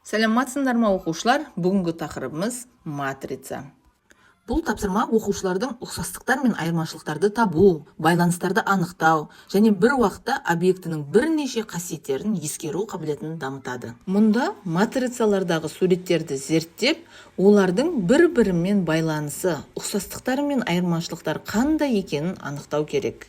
Сәлеметсіңдер ма, оқушылар! Бүгінгі тақырыбымыз – матрица. Бұл тапсырма оқушылардың ұқсастықтар мен айырмашылықтарды табу, байланыстарды анықтау және бір уақытта объектінің бірнеше қасиеттерін ескеру қабілетін дамытады. Мұнда матрицалардағы суреттерді зерттеп, олардың бір-бірімен байланысы, ұқсастықтары мен айырмашылықтары қандай екенін анықтау керек.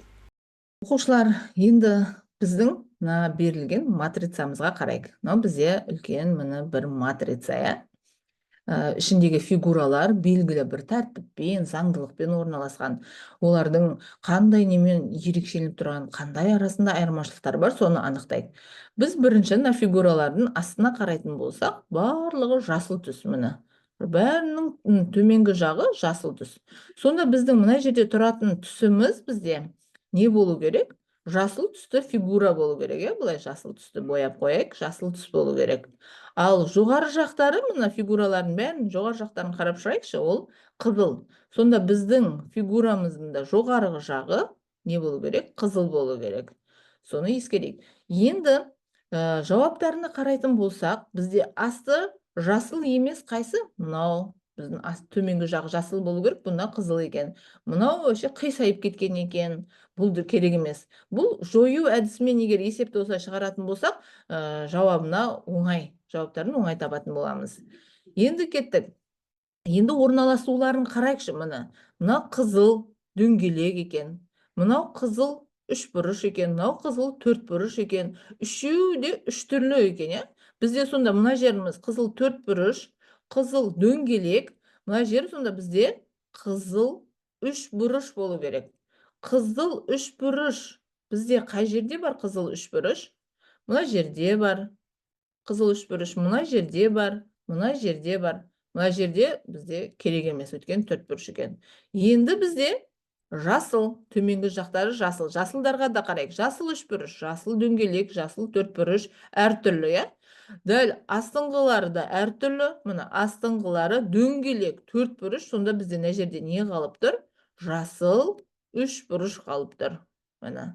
Оқушылар, енді біздің мына берілген матрицамызға қарайық. Мынау бізде үлкен, міне, бір матрица, иә. Ішіндегі фигуралар белгілі бір тәртіппен, заңдылықпен орналасқан. Олардың қандай немен ерекшеленіп тұрған, қандай арасында айырмашылықтар бар, соны анықтайық. Біз бірінші мына фигуралардың астына қарайтын болсақ, барлығы жасыл түс, міне. Бәрінің төменгі жағы жасыл түс. Сонда біздің мына жерде тұратын түсіміз бізде не болу керек? Жасыл түсті фигура болу керек, иә. Былай жасыл түсті бояп қояйық, жасыл түс болу керек. Ал жоғары жақтары, мына фигуралардың бәрін жоғары жақтарын қарап шығайықшы, ол қызыл. Сонда біздің фигурамыздың да жоғарғы жағы не болу керек? Қызыл болу керек. Соны ескерейік. Енді жауаптарына қарайтын болсақ, бізде асты жасыл емес қайсы? Мынау біздің төменгі жағы жасыл болу керек, бұнда қызыл екен. Мынау вообще қисайып кеткен екен, бұл да керек емес. Бұл жою әдісімен егер есепті осылай шығаратын болсақ, жауабына оңай, жауаптарын оңай табатын боламыз. Енді кеттік. Енді орналасуларын қарайықшы, міне. Мынау қызыл дөңгелек екен. Мынау қызыл үшбұрыш екен, мынау қызыл төртбұрыш екен. Үшеуі де үш түрлі екен, иә? Бізде сонда мына жеріміз қызыл төртбұрыш, қызыл дөңгелек, мына жер сонда бізде қызыл үшбұрыш болу керек. Қызыл үшбұрыш бізде қай жерде бар, қызыл үшбұрыш? Мына жерде бар. Қызыл үшбұрыш мына жерде бар, мына жерде бар. Мына жерде бізде керек емес, өйткені төртбұрыш екен. Енді бізде жасыл, төменгі жақтары жасыл. Жасылдарға да қарайық. Жасыл үшбұрыш, жасыл дөңгелек, жасыл төртбұрыш әртүрлі, иә? Дәл астыңғылары да әртүрлі. Міне, астыңғылары дөңгелек, төртбұрыш. Сонда бізде мына жерде не қалып тұр? Жасыл үшбұрыш қалып тұр. Міне.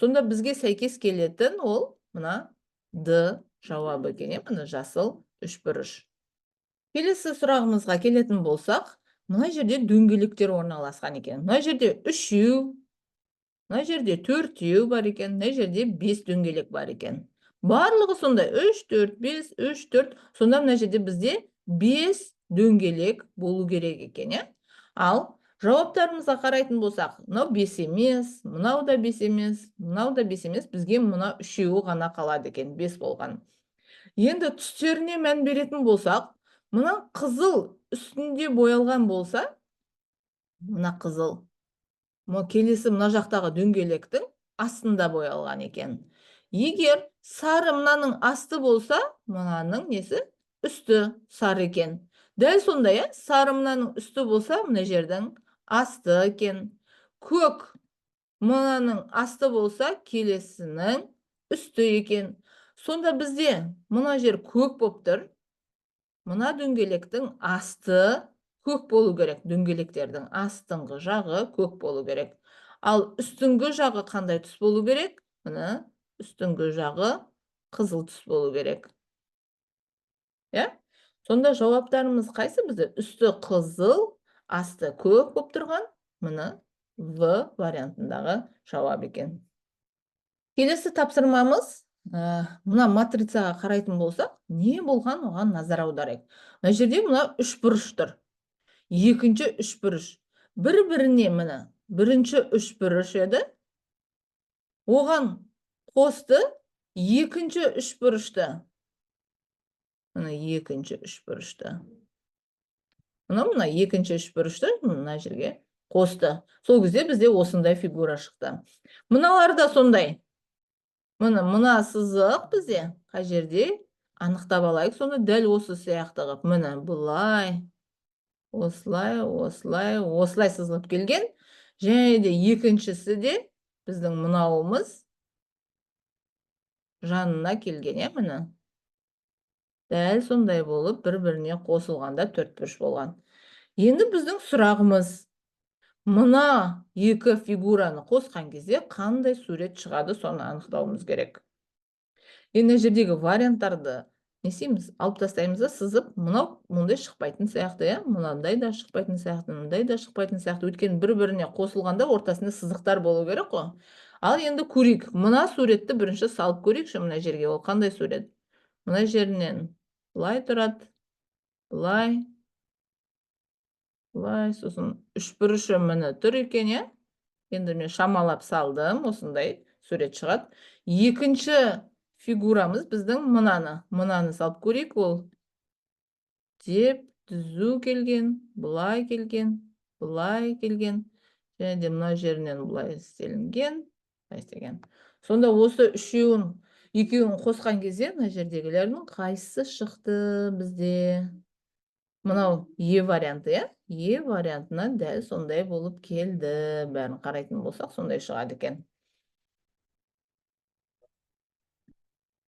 Сонда бізге сәйкес келетін ол мына Д жауабы екен, иә? Міне, жасыл үшбұрыш. Келесі сұрағымызға келетін болсақ, мына жерде дөңгелектер орналасқан екен. Мына жерде үшеу, мына жерде төртеу бар екен, мына жерде бес дөңгелек бар екен. Барлығы сондай 3, 4, 5, 3, 4. Сонда мына жерде бізде 5 дөңгелек болу керек екен, иә? Ал жауаптарымызға қарайтын болсақ, мынау 5 емес, мынау да 5 емес, мынау да 5 емес, бізге мына үшеуі ғана қалады екен, 5 болған. Енді түстеріне мән беретін болсақ, мына қызыл үстінде боялған болса, мына қызыл, мына келесі мына жақтағы дөңгелектің астында боялған екен. Егер сары мынаның асты болса, мынаның несі? Үсті сары екен. Дәл сондай, иә, сары мынаның үсті болса, мына жердің асты екен. Көк мынаның асты болса, келесінің үсті екен. Сонда бізде мына жер көк болып тұр. Мына дөңгелектің асты көк болу керек. Дөңгелектердің астыңғы жағы көк болу керек. Ал үстіңгі жағы қандай түс болу керек? Міне, үстіңгі жағы қызыл түс болу керек. Иә? Сонда жауаптарымыз қайсы бізде? Үсті қызыл, асты көк болып тұрған, міне, В вариантындағы жауап екен. Келесі тапсырмамыз, мына матрицаға қарайтын болсақ, не болған, оған назар аударайық. Мына жерде мына үшбұрыш тұр. Екінші үшбұрыш. Бір-біріне, міне, бірінші үшбұрыш еді. Оған қосты екінші үшбұрышты. Мына екінші үшбұрышты. Мына екінші үшбұрышты мына жерге қосты. Сол кезде бізде осындай фигура шықты. Мыналар да сондай. Міне, мына сызық бізде қай жерде, анықтап алайық соны дәл осы сияқты қылып. Міне, былай, осылай, осылай, осылай сызылып келген. Және де екіншісі де біздің мынауымыз жанына келген, иә, міне. Дәл сондай болып бір-біріне қосылғанда төртбұрыш болған. Енді біздің сұрағымыз: мына екі фигураны қосқан кезде қандай сурет шығады, соны анықтауымыз керек. Енді мына жердегі варианттарды Не істейміз? Алып тастаймыз да, сызып. Мынау мұндай шықпайтын сияқты, иә, мынандай да шықпайтын сияқты, мындай да шықпайтын сияқты, өйткені бір біріне қосылғанда ортасында сызықтар болу керек қой. Ал енді көрейік, мына суретті бірінші салып көрейікші мына жерге. Ол қандай сурет? Мына жерінен былай тұрады, былай, былай, сосын үшбұрышы міне тұр екен, иә. Енді мен шамалап салдым, осындай сурет шығады. Екінші фигурамыз біздің мынаны салып көрейік. Ол деп түзу келген, былай келген, былай келген және де мына жерінен былай істелінген, былай істелген. Сонда осы үшеуін, екеуін қосқан кезде мына жердегілердің қайсысы шықты бізде? Мынау Е варианты, иә. Е вариантына дәл сондай болып келді. Бәрін қарайтын болсақ, сондай шығады екен.